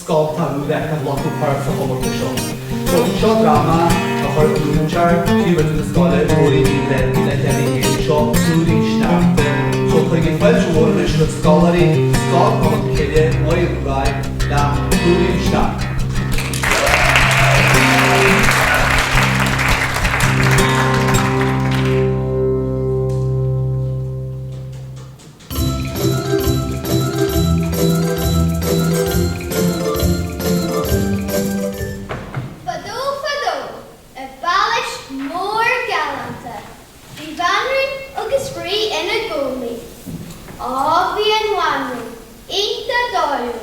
Scolta nó bheith ag glacadh páirt sa chomórtas seo. So, seo dráma a chuir múinteoir, príomhoide na scoile, Nóirín Ní Bhreifne le chéile féin. Seo Plúirín Sneachta. So, cuirigí fáilte mhór anois roimh scoláirí Scoil Cholmcille, Maigh Rua le Plúirín Sneachta. Fadó fadó, i bpalais mór galánta, bhí banríon agus rí ina gcónaí. Á bhí an bhanríon iontach dóighiúil.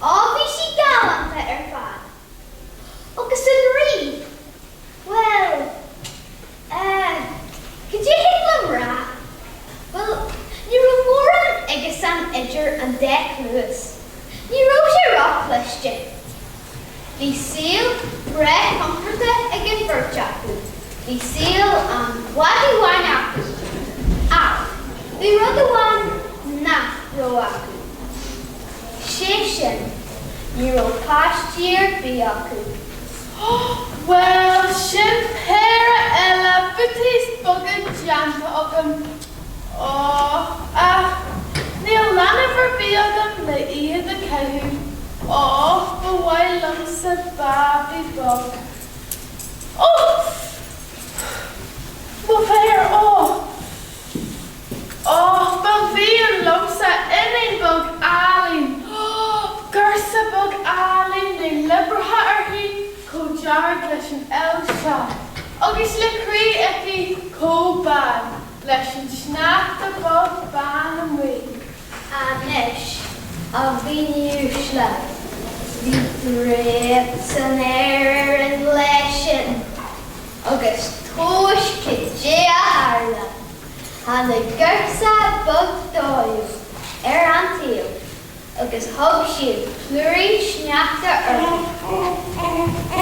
Á bhí sí galánta ar fad. Agus an rí? Bhuel, eh, cad é thig liom rá? Bhuel, ní raibh mórán aigesan idir an dá chluas. Ní raibh sé róchliste. Bhí saol breá compordach ag an bheirt acu. Bhí saol an mhadaidh bháin acu. Ach bhí rud amháin nach raibh acu. Sé sin, ní raibh páistí ar bith acu. Bhuel, sin péire eile booties beaga déanta agam. Ó, ach níl leanbh ar bith agam le iad a chaitheamh. Ó, ba mhaith liomsa babaí beag. Ó! Mo mhéar, ó! Ó, ba mhian liomsa iníon bheag álainn, girseach bheag álainn le liobartha uirthi chomh dearg leis an fheoil seo, agus le croí aici chomh bán leis an sneachta beag bán amuigh. Anois, a dhaoine uaisle, bhí draíocht san aer ar an lá sin, agus tomhais cad é a tharla. Tháinig girseach beag dóighiúil ar an tsaol agus thug siad Plúirín Sneachta uirthi.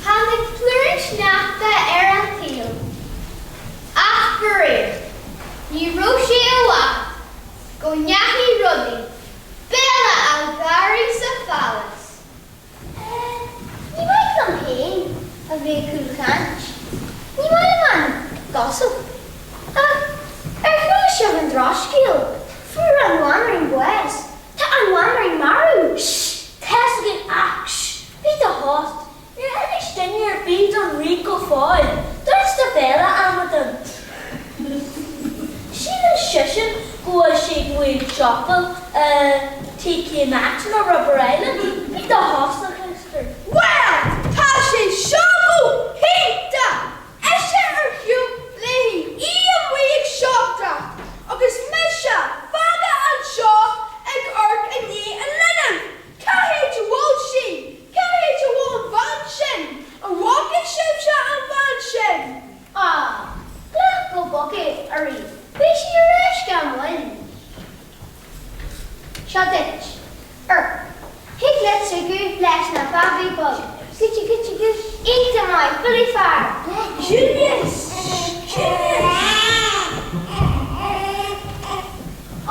Tháinig Plúirín Sneachta ar an tsaol ach faraor, ní raibh sé i bhfad go ndeachaigh rudaí béal an gharraí sa phálás. Ní maith liom féin a bheith ag cúlchaint. Ní maith liom an gossip. Ach ar chuala sibh an drochscéal? Fuair an bhanríon bás. Tá an bhanríon marbh. Shh! Tá's againn ach shh! Bí i do thost. Níor inis duine ar bith don rí go fóill. Druid do bhéal, a amadán. Síleann seisean go bhfuil sí ag siopail i TK Maxx nó Rubber Island. Bí i do thost, a Chester. Bhuel, tá sé seo go hiontach! Ise ar shiúl léi í amuigh ag siopadóireacht agus mise fágtha anseo ag amharc i ndiaidh an linbh! Cá háit a bhfuil sí? Cá háit a bhfuil an bhean sin? An bhfaca sibhse an bhean sin? Á, glac go bog é, a Rí, beidh sí ar ais gan mhoill. Seo duit. Er, thig leat siúl leis na babaí bog. Guití, guití, gu, iontach maith, fully fear. Junius! Junius!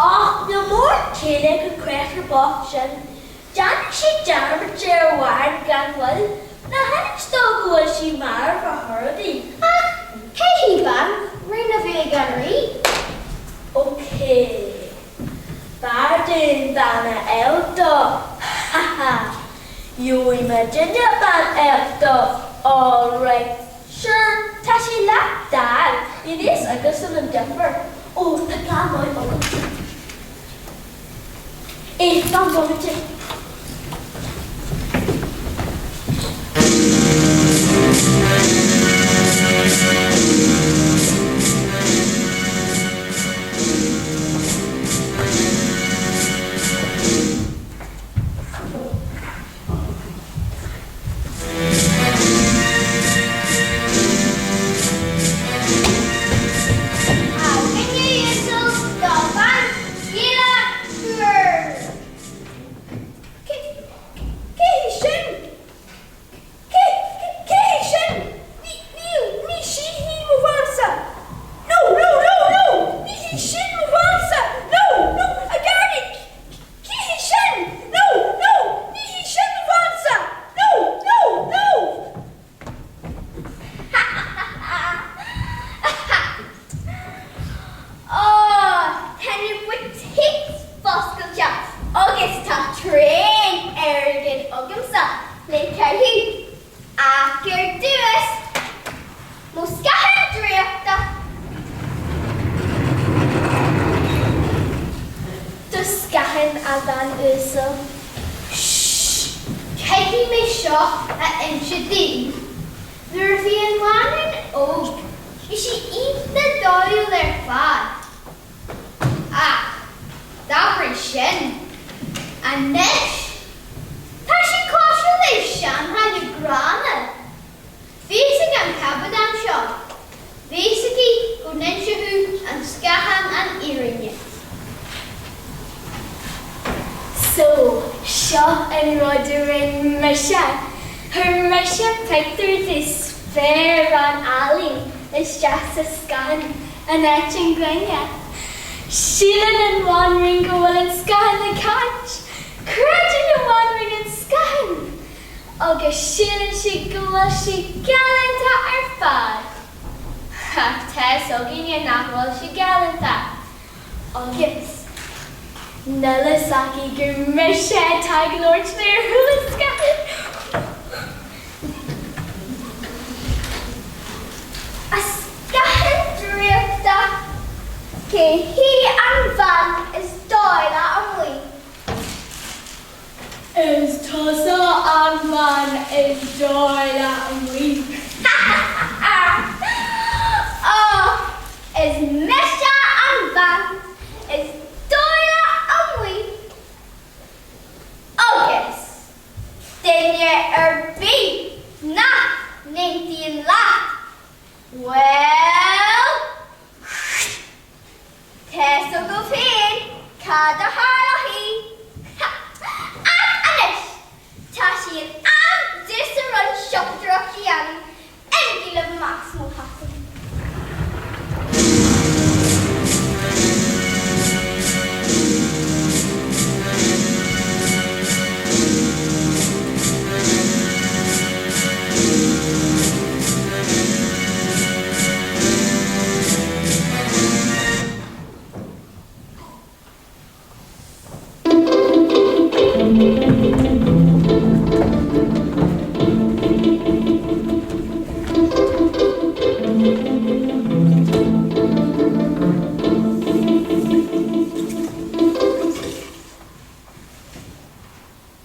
Ach níl mórán céille ag an créatúr bocht sin. Déanfaidh sé dearmad ar a bhanríon gan mhoill. Ná hinis dó go bhfuil sí marbh ar chor ar bith. Ach cé hí banríon a bhí ag an rí? Ok. B'fhearr dúinn bean a fháil dó. Ha ha. Gheobhaidh muidinne bean a fháil dó alright. Sure, tá sé leath dall, níl fhios aigesan an difear. Ó, tá plean maith agam. Eh, fan bomaite. A dhuine uasal do bhean chéile fuar. bhean uasal. Shh! Caithfidh mé seo a inse daoibh. Nuair a bhí an bhanríon óg, bhí sí iontach dóighiúil ar fad. Ach d'athraigh sin. Anois, tá sí cosúil le seanchaile gránna. Bhí fhios ag an chabadán seo. Bhí fhios aici go n-inseodh an scáthán an fhírinne. So, seo an rud a rinne mise. Chuir mise pictiúr de spéirbhean álainn isteach sa scáthán in áit an ghloine. Síleann an bhanríon go bhfuil an scáthán ag caint. Creideann an bhanríon an scáthán! Agus síleann sí go bhfuil sí galánta ar fad. Ach tá fhios againne nach bhfuil sí galánta. Agus níl fhios aici gur mise atá ag labhairt léi ar chúl an scátháin. A scáthán draíochta, cé hí an bhean is dála amuigh? Is tusa an bhean is dála amuigh. Ó, is mise an bhean is dála amuigh. Agus duine ar bith nach n-aontaíonn leat, bhuel, Tá fhios agaibh féin cad a tharlóidh. Ach anois, tá sé in am damhsa rond siopadóireacht a dhéanamh, imígí libh amach as mo theachsa.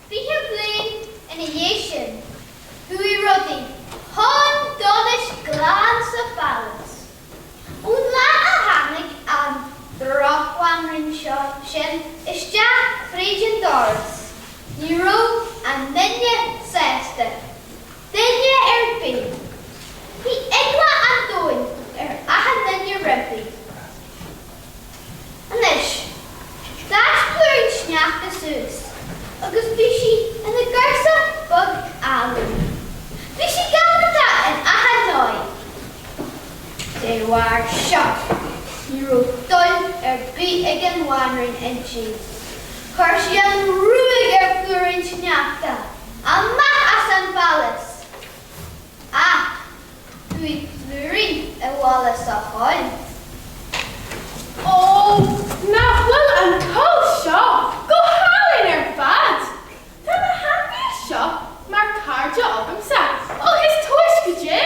20 bliain ina dhiaidh sin, chuaigh rudaí chun donais glan sa phálás. Ón lá a tháinig an drochbhanríon seo sin isteach fríd an doras, ní raibh aon duine sásta. Duine ar bith. Bhí eagla an domhain ar achan duine roimpi. Anois, d'fhás Plúirín Sneachta suas agus bhí sí ina girseach beag álainn. Bhí sí galánta in achan dóigh. De bharr seo, ní raibh dúil ar bith ag an bhanríon inti. Chuir sí an ruaig ar Phlúirín Sneachta amach as an bpálás. Ach chuaigh Plúirín abhaile sa choill. Ó, nach bhfuil an coill seo go hálainn ar fad! Tá na hainmhithe seo mar cairde agamsa agus tomhais goidé,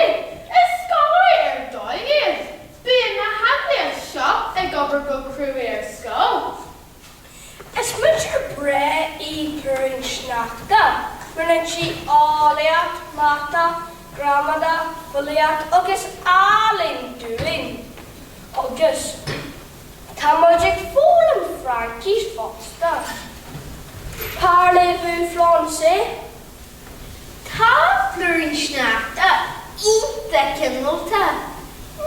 is scoláirí ar dóigh iad. Bíonn na hainmhithe seo ag obair go cruaidh ar scoil. Is múinteoir breá í Plúirín Sneachta. Múineann sí eolaíocht, mata, gramadach, filíocht agus ealaín dúinn. Agus tá muid ag foghlaim Fraincis fosta. Parlez-vous français? Tá Plúirín Sneachta iontach cineálta.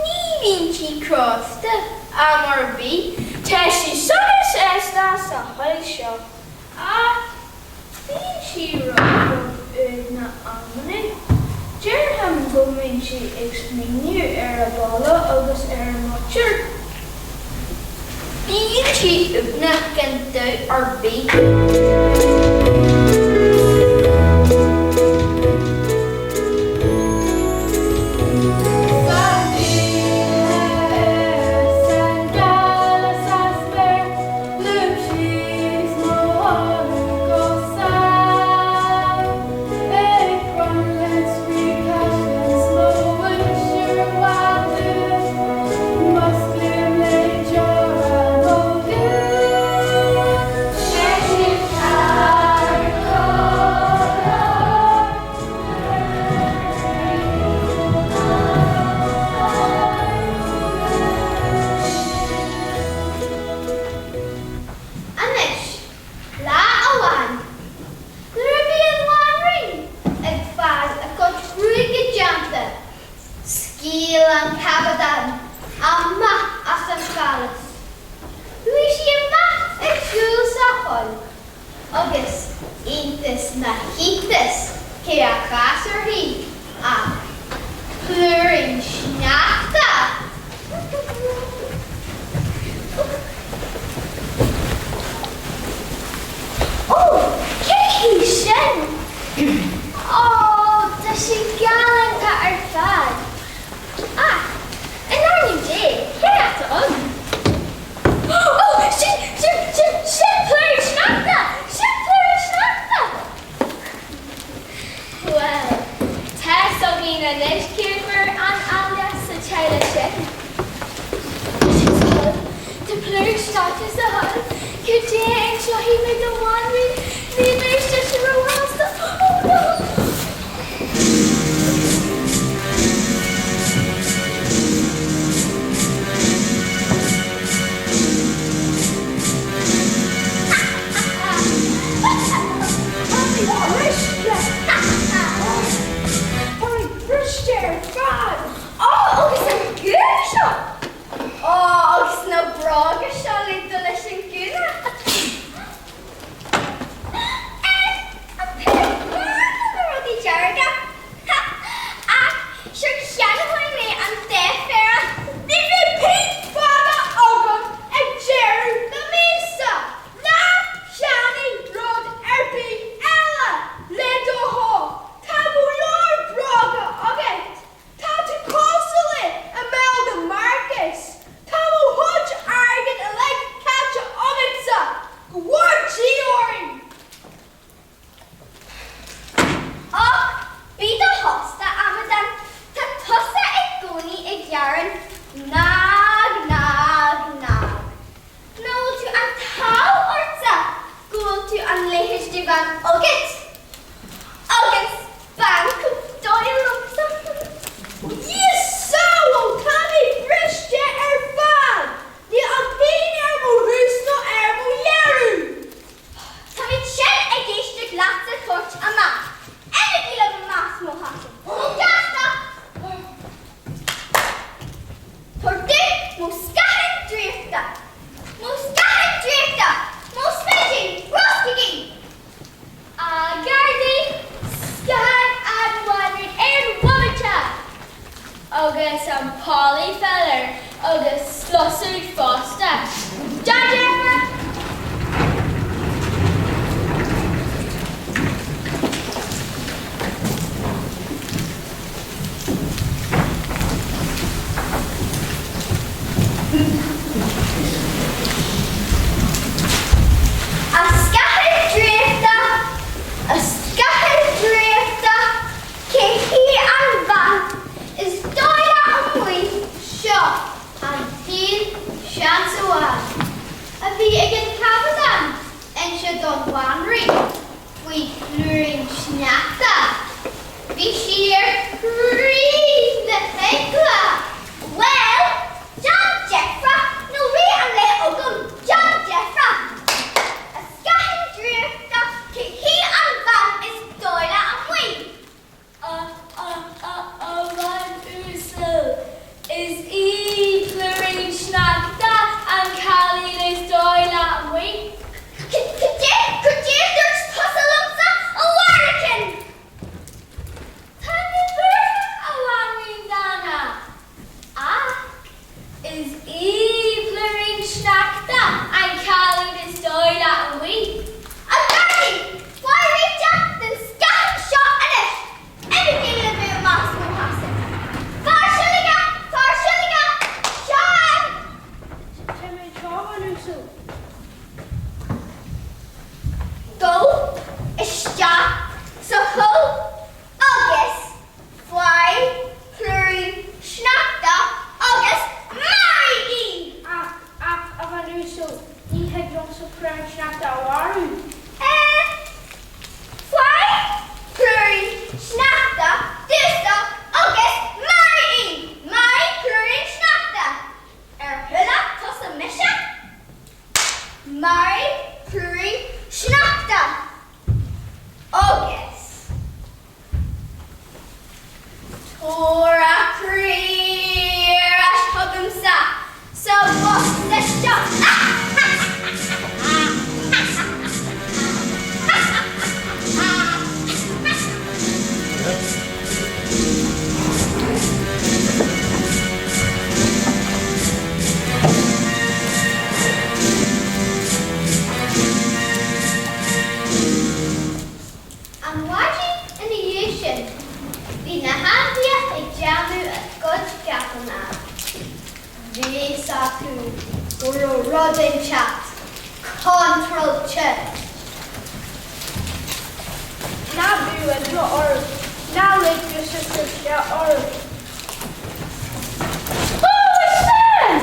Ní bhíonn sí crosta am ar bith. Tá sí sona sásta sa choill seo. Ach bíonn sí rud beag uaigneach amannaí. Déarfainn go mbíonn sí ag smaoineamh ar a baile agus ar a muintir. Bíonn sí uaigneach gan dabht ar bith. San oíche is an gealach sa spéir, Luím síos mo anam go sámh, Ag Cromghlinn 's Rí Caisleán 's mo mhuintir i bhfad uaim, Músclaím le deora mo shúl. Deir siad tá. Scaoil an cabadán amach as an phálás. Chuaigh sí amach ag siúl sa choill agus, iontas na hiontas, cé a chas uirthi ach Plúirín Sneachta! Ó, cé hí sin? Ó, tá sí galánta ar fad. Ach, in ainm Dé, cé atá ann? Ó, sin, sin, sin, sin Plúirín Sneachta! Sin Plúirín Sneachta! Bhuel, tá's againn anois cé a chuir an eala sa teaghlach sin. Tá sé sa choill. Tá Plúirín Sneachta sa choill. Cad é a inseoidh mé don bhanríon? Ní bheidh sise róshásta. Oh no! Tá mé briste! Tá mé briste ar fad! Ó, agus an gúna seo! Ó, agus na bróga seo le dul leis an gúna! An péire bán le na rudaí dearga! Ach sure ceannóidh mé an dá phéire! Ní bheidh pingin fada agam ag deireadh na míosa! Ná ceannaigh rud ar bith eile, le do thoil. Tá go leor bróga agat. Tá tú cosúil le Imelda Marcos. Tá mo chuid airgid uilig caite agatsa. Go bhfóire Dia orainn! Och, bí do thost, a amadán, tá tusa i gcónaí ag gearán. Nag, nag, nag. Nach bhfuil tú an t-ádh ortsa go bhfuil tú an leithéid de bhean agat? Agus bean chomh dóigh liomsa. Dia sábháil, tá mé briste ar fad! Níl an phingin ar mo thús ná ar mo dheireadh! Táimid sin ag éisteacht leatsa tabhairt amach. Imígí libh amach as mo theachsa. Go gasta! Tabhair domh mo scáthán draíochta! Mo scáthán draíochta! Mo smeidín! Broscaigí! A Ghardaí! Scáthán an bhanríon ar an bhomaite! Agus an polyfiller agus sluasaid fosta. Déan deifre! A scáthán draíochta, a scáthán draíochta, cé hí an bhean is dóigh leat amuigh? Seo an t-aon seans amháin a bhí ag an chabadán inse don bhanríon faoi Phlúirín Sneachta. Bhí sí ar chroí na heagla. Bhuel, déan deifre nó rith an lae agam, déan deifre! A scáthán draíochta, cé hí an bhean is dóigh leat amuigh? A, a, a, a bhean uasal, is í Plúirín Sneachta an cailín is dóigh leat amuigh. Cad é, cad é a dúirt tusa liomsa, a larrakin? Tá mé buartha, a bhanríon dána, ach is í Plúirín Sneachta an cailín is dóigh leat amuigh. A Ghardaí, faigh réiteach den scáthán seo anois! Imígí libh amach as mo theachsa! Fear seilge! Fear seilge! Seán! Tá mé anseo, a bhean uasal. Gabh isteach sa choill agus faigh Plúirín Sneachta agus maraigh í! Ach, ach, a bhean uasal, ní thig liomsa Plúirín Sneachta a mharú. Eh, faigh Plúirín Sneachta domhsa agus maraigh í! Maraigh Plúirín Sneachta! Ar chuala tusa mise? Maraigh Plúirín Sneachta agus tabhair a croí. déanamh a gcuid ceapanna. Bhí fhios acu go raibh rud inteacht contráilte. Ná bíodh eagla oraibh, ná lig briseadh croí oraibh. Ó, a Sheáin!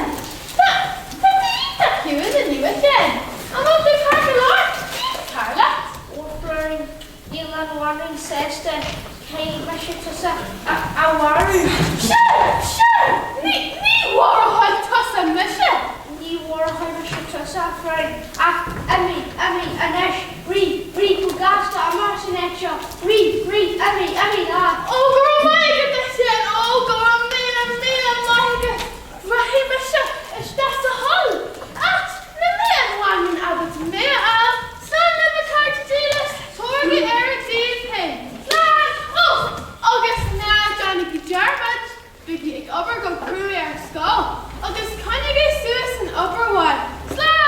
Tá, tá tú iontach ciúin inniu, a Sheáin. An bhfuil tú ceart go leor? Céard atá ag tarlú leat? Ó, a Phlúirín, níl an bhanríon sásta, caithfidh mise tusa a mharú. Sure! Sure! Ní, ní mharóidh tusa mise! Ní mharóidh mise tusa, a Phlúirín, ach imigh, imigh anois, rith, rith go gasta amach as an áit seo, rith, rith, imigh, imigh leat! Ó, go raibh maith agat, a Sheáin, ó, go raibh míle, míle maith agat! Rachaidh mise isteach sa hol, ach ní mbeidh an bhanríon ábalta mé a fháil. Slán libh a chairde dílis, tabhairigí aire daoibh féin. Slán! Ó, agus ná déanaigí dearmad, bígí ag obair go cruaidh ar scoil, agus coinnigí suas an obair mhaith. Slán!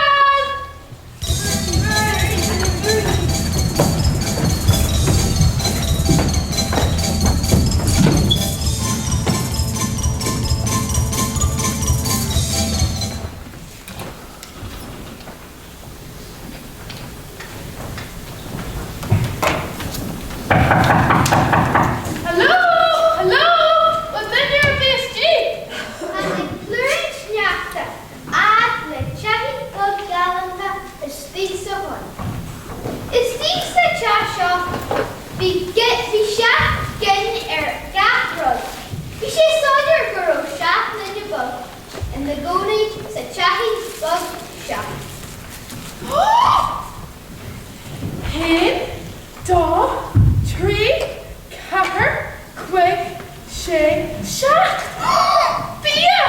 Hello! Hello! Bhfuil duine ar bith istigh? Tháinig Plúirín Sneachta fhad le teachín beag galánta istigh sa choill. Istigh sa teach seo bhí bhí seacht gcinn ar gach rud. Bhí sé soiléir go raibh seacht nduine beag ina gcónaí sa teachín beag seo. Haon, dó, trí, ceathair, cúig, sé, seacht! Bia!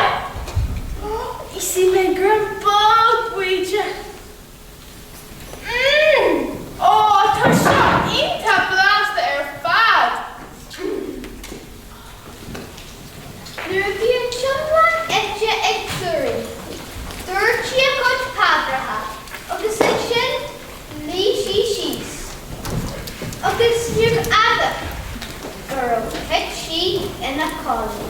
Íosfaidh mé greim beag buí de. Mmm! Ó, tá seo iontach blasta ar fad! Nuair a bhí an t-iomlán ite ag Plúirín, dúirt sí a cuid paidreacha agus ansin luigh sí síos. Agus níorbh fhada go raibh thit sí ina codladh.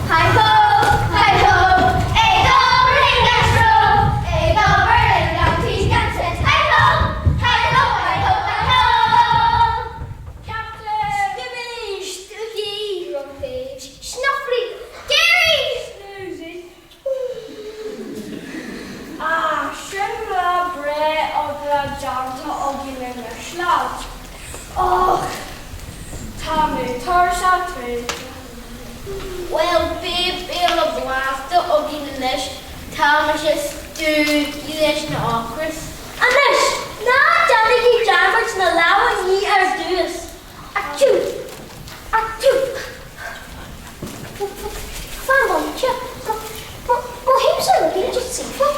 Hi-ho, hi-ho, ag obair linn gan stró, ag obair linn gan taos gan toit, hi-ho, hi-ho, hi-ho, hi-ho. Captain! Scooby! Stooky! Grumpy! Snuffly! Gary! Snoozy! Ah, sin lá breá oibre déanta againn anois, lads. Och, tá mé tuirseach traochta. Bhuel, beidh béile blasta againn anois, tá mise stiúgtha leis an ocras. Anois, ná déanaigí dearmad na lámha a ní ar dtús. Aitiú! Aitiú! Fan bomaite, mothaímse rud éigin saofa.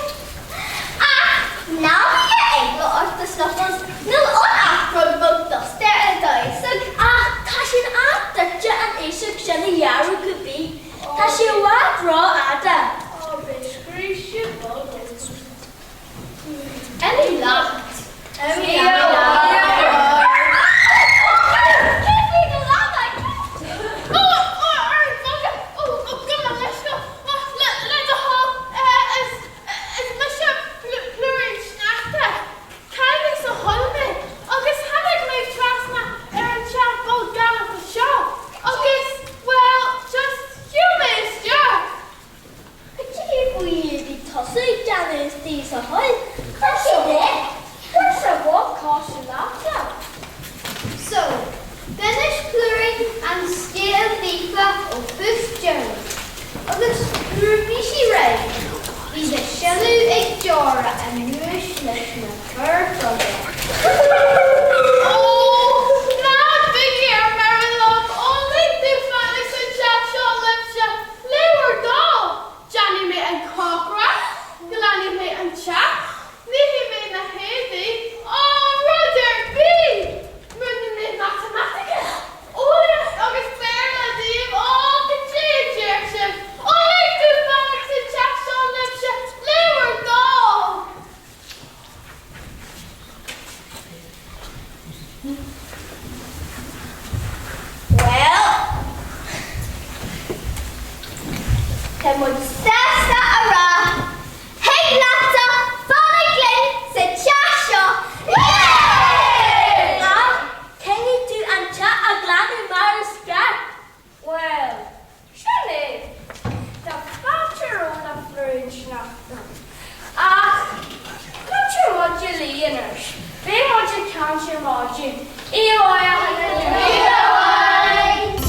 Ach ná bíodh eagla ort, a Snuffles, níl ann ach rud beag dusta ar d'fhéasóg. Ach tá sé in am duitse an fhéasóg sin a ghearradh cibé. Tá sé i bhfad rófhada. Ó, beidh scríste beag ort. Imigh leat. Imigh leat. Is mise Plúirín Sneachta. Cailleadh mé sa choill mé agus tháinig mé trasna ar an teach beag galánta seo agus, bhuel, just shiúil mé isteach. Cad é faoi a bhí tusa ag déanamh istigh sa choill? Cuir sé de! Cuir sé bhog cosúil leatsa. So, d'inis Plúirín an scéal daofa ó thús deireadh, agus nuair a bhí sí réidh, bhí na sileadh ag deora anuas leis na fir bheaga. Ó, ná bígí ar mire liom, ó lig domh fanacht sa teach seo libhse, le bhur dtoil! Déanfaidh mé an chócaireacht, glanfaidh mé an teach, Nífidh mé na héadaí, á, rud ar bith! Múinfidh mé matamaitice, eolaíocht agus Béarla daoibh, á, cad é a deir sibh? Ó lig domh fanacht sa teach seo libhse, le bhur dtoil! Bhuel, tá muid sásta a rá, thig leatsa fanacht linn sa teach seo! Ach caithfidh tú an teach a ghlanadh mar is ceart. Bhuel, sin é. Tá fáilte romhat a phlúirín sneachta. Ach cluinfidh muid a luí anois. Beidh muid ag caint ar maidin. Oíche mhaith a chairde. Oíche mhaith!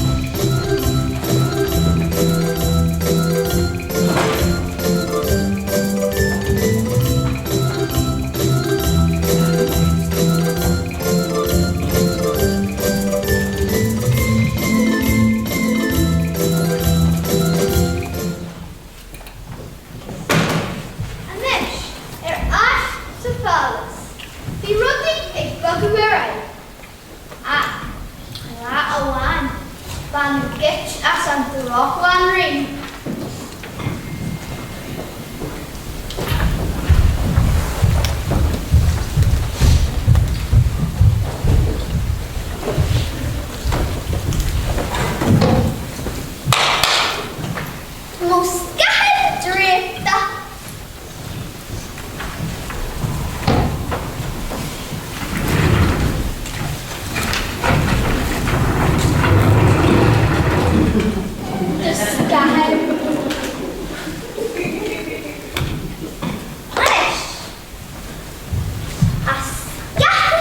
Anois, ar ais sa phálás, bhí rudaí ag bogadh ar aghaidh. Ach, lá amháin, baineadh geit as an drochbhanríon. Mo scáthán draíochta! Do scáthán. Anois, a scáthán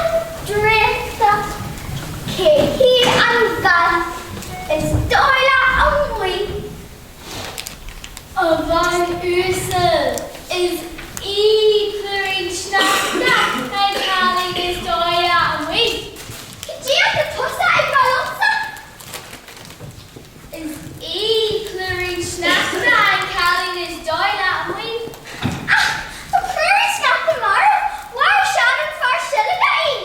draíochta, cé hí an bhean is dóigh leat amuigh? A bhean uasal, is í Plúirín Sneachta an cailín is dóigh leat amuigh. Cad é atá tusa ag rá liomsa? Is í Plúirín Sneachta an cailín is dóigh leat amuigh. Ach tá Plúirín Sneachta marbh, mharaigh Seán an fear seilge í.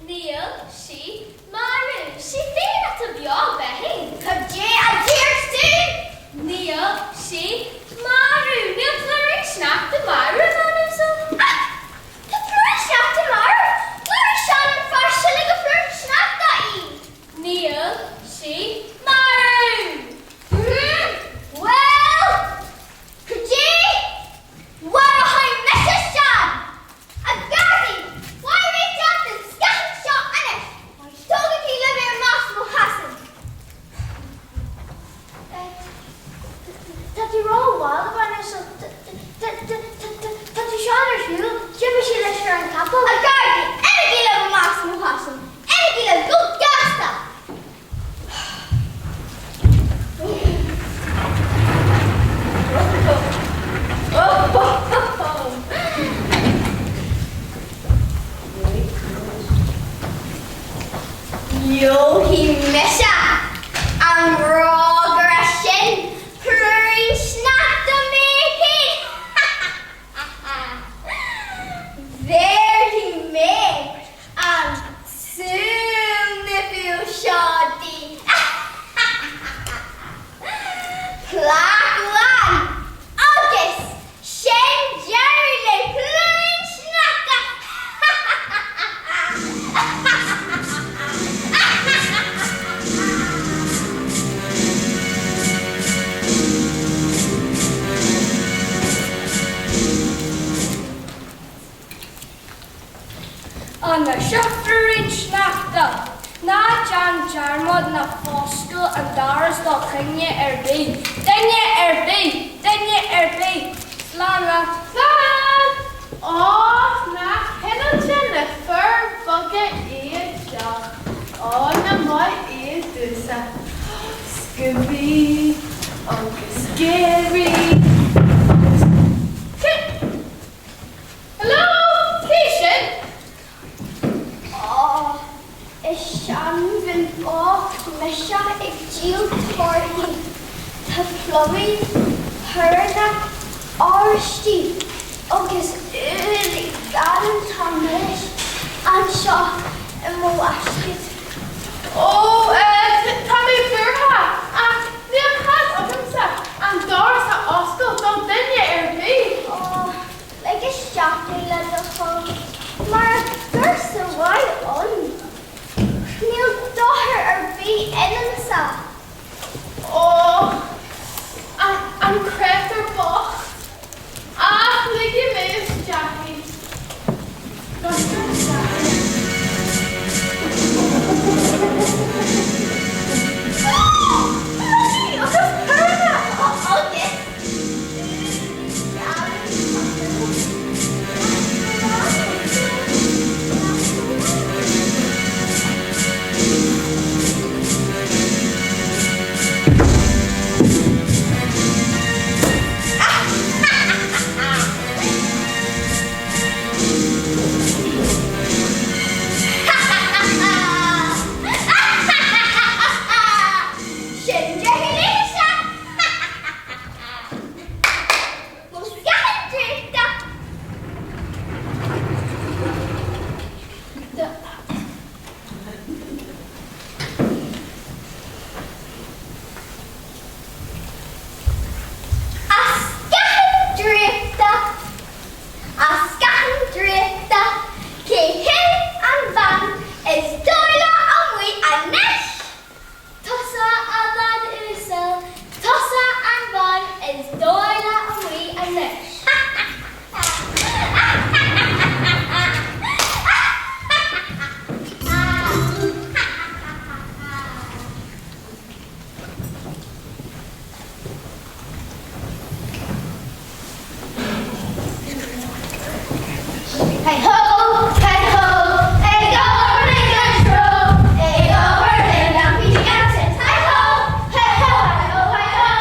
Níl sí marbh, sí féin atá beo, Beithín. Cad é a deir tú? Níl sí marbh. Níl Plúirín Sneachta marbh, a bhean uasal. Ach tá Plúirín Sneachta marbh, mharaigh Seán an fear seilge Plúirín Sneachta í. Níl sí marbh. Bhuel, cad é? Mharóidh mise Seán! A Ghardaí, faigh réiteach don scáthán seo anois! Tógaigí libh é amach as mo sheasamh! Tá tú ró-mhall, a bhean uasal. Tá Seán ar shiúl. D'imigh sé leis ar an capall. A Ghardaí, imígí libh amach as mo sheasamh! Imígí libh go gasta! Gheobhaidh mise an rógaire sin plúirín sneachta mé féin! Bhéarfaidh mé an tsúil nimhiúil seo di! Plaic amháin agus sin deireadh le plúirín sneachta! Anois a phlúirín sneachta, ná déan dearmad ná foscail an doras do dhuine ar bith, duine ar bith, duine ar bith! Slán leat. Slán! Ó, nach cineálta na fir bheaga iad seo. Ó, nach maith iad domhsa. Scooby agus Gary agus. Hello! Cé sin? Ó, is seanbhean bhocht mise ag díol torthaí. Tá plumaí, piorra, oráistí agus úllaí galánta milis anseo i mo bhascaed. Ó, tá mé buartha, ach níl cead agamsa an doras a oscailt do dhuine ar bith. Ó, Lig isteach mé le do thoil, mura gcuirse mhaith ann. Sin deireadh léise! Mo sceathan draíochta! A sceathan draíochta, a sceathan draíochta, cé hí an bhean is dóile amuigh anois? Tusa a bhean uasal, tusa an bhean is dóile amuigh anois. Hey ho, hey ho, ag obair ag an treo, ag obair linn gan bhí absent. Hey ho, hey ho, hey ho, hey ho.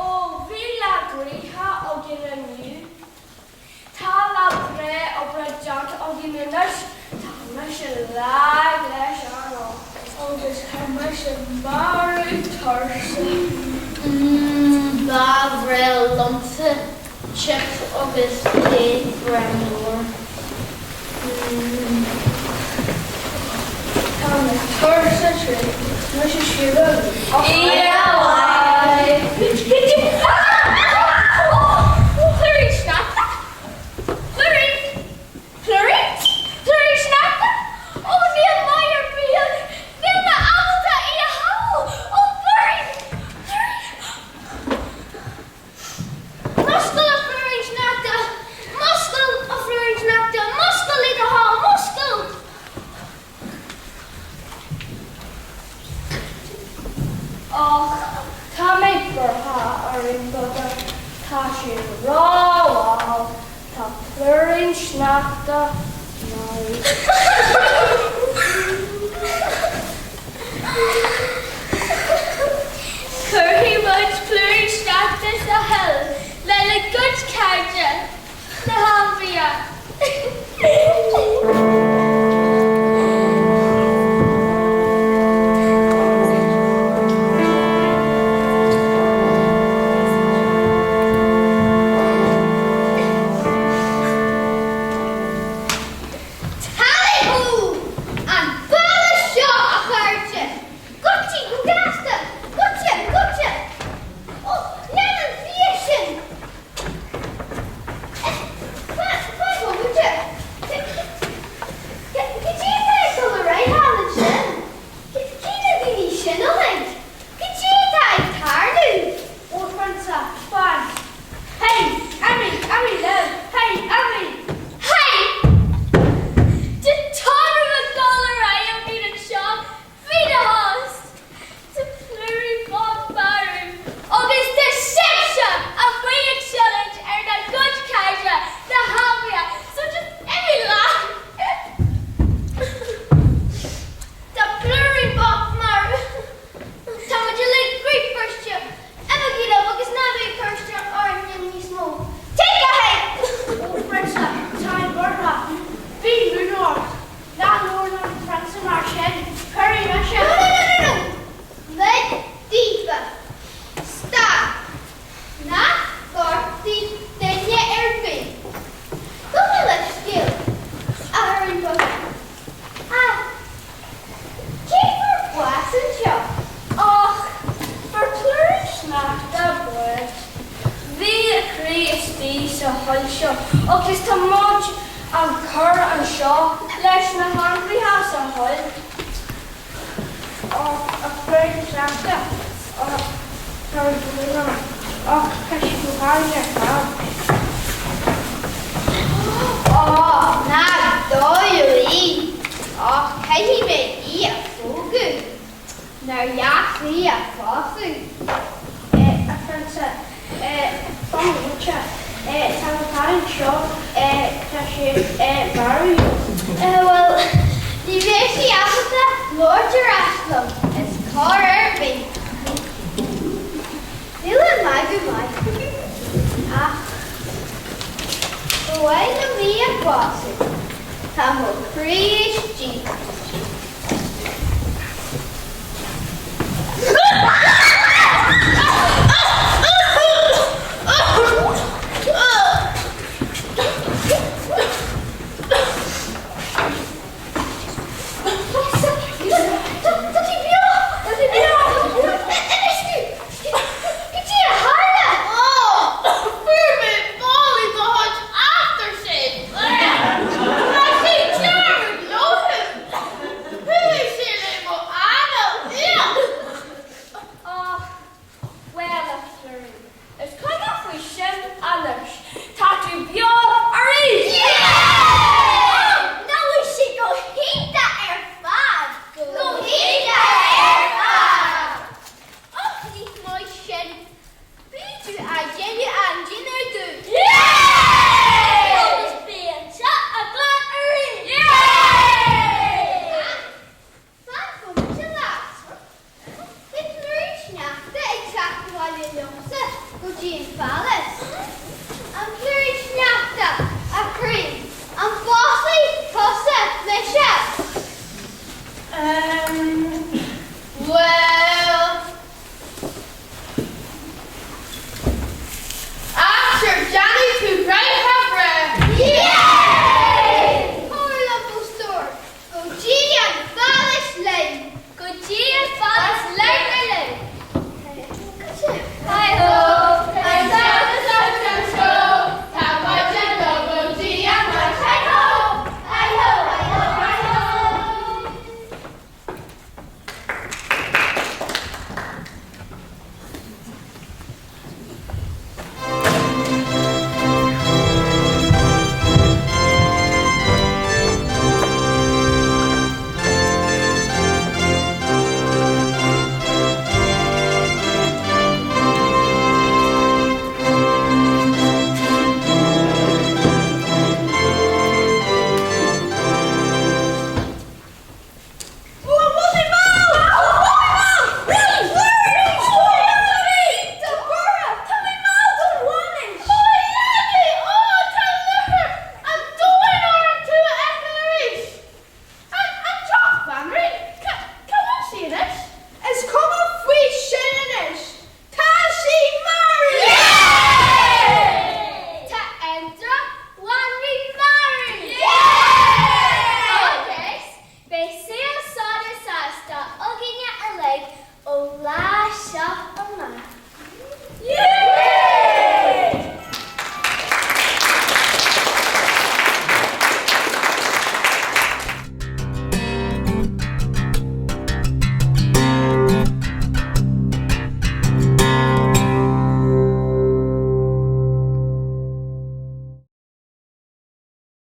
Ó bhí lá gaoithe againn inniu. Tá lá breá oibre déanta againn anois, tá mise lag leis an ocras. Agus tá mise marbh tuirseach. Mmm, ba bhreá liomsa chips agus tae breá mór. Mmm. Tá mé tuirseach tríd, mise siúl. Oíche mhaith! Plúirín sneachta? Plúirín? Plúirín? Plúirín sneachta? Ó níl maith ar bith ann! Níl mé ábalta í a shamhlú! Ó Phlúirín! Plúirín! Muscail a phlúirín sneachta! Muscail a phlúirín sneachta! Muscail le do thoil! Muscail! Och, tá mé buartha, a fhuirín beaga, tá sé rómhall, tá plúirín sneachta marbh. Cuirfidh muid plúirín sneachta sa choill lena gcuid cairde, na hainmhithe. Tally ho! An bealach seo, a chairde! Goitse, go gasta! Goitse, goitse! Ó, lean an fia sin! Fan, fan bomaite! Cad é atá ag dul ar aghaidh thall ansin? Cé na daoine sin uilig? Cad é atá ag tarlú? Ó, a phrionsa, fan! Hey! Imigh! Imigh libh! Hey! Imigh! Hey! Tá tórramh ag dul ar aghaidh againn anseo faoi do sholas! Tá plúirín bocht marbh agus tá sibhse amuigh ag seilint ar na gcuid cairde, na hainmhithe, so just imigh leat! Tá plúirín bocht marbh. Tá muid uilig croíbhriste. Imígí libh agus ná bíodh ag cur isteach orainne níos mó. Take a hike! Ó a phrionsa, táim buartha. Bí múineadh ort. Ná labhair leis an phrionsa mar sin. Cuirfidh mise. No, no, no, no, no! Lig daofa. Stop. Ná gortaigh duine ar bith. Gabh mo leithscéal, a fhuirín bheaga. Ach cé fuair bás anseo? Och, fuair plúirín sneachta bás. Bhí a chroí istigh sa choill seo agus tá muid á chur anseo leis na hainmhithe sa choill. Och, a phlúirín sneachta, och, tá brón orm, och, tá sé go hálainn ar fad. Och, nach dóigh í! Och, caithfidh mé í a phógadh. Nár dheas í a phósadh? A phrionsa, fan bomaite, tá an cailín seo, tá sé marbh. Bhuel, ní bheidh sí ábalta labhairt ar ais liom, is. chor ar bith. Níl an magadh maith, ach ba mhaith liom í a phósadh. Tá mo chroí istigh.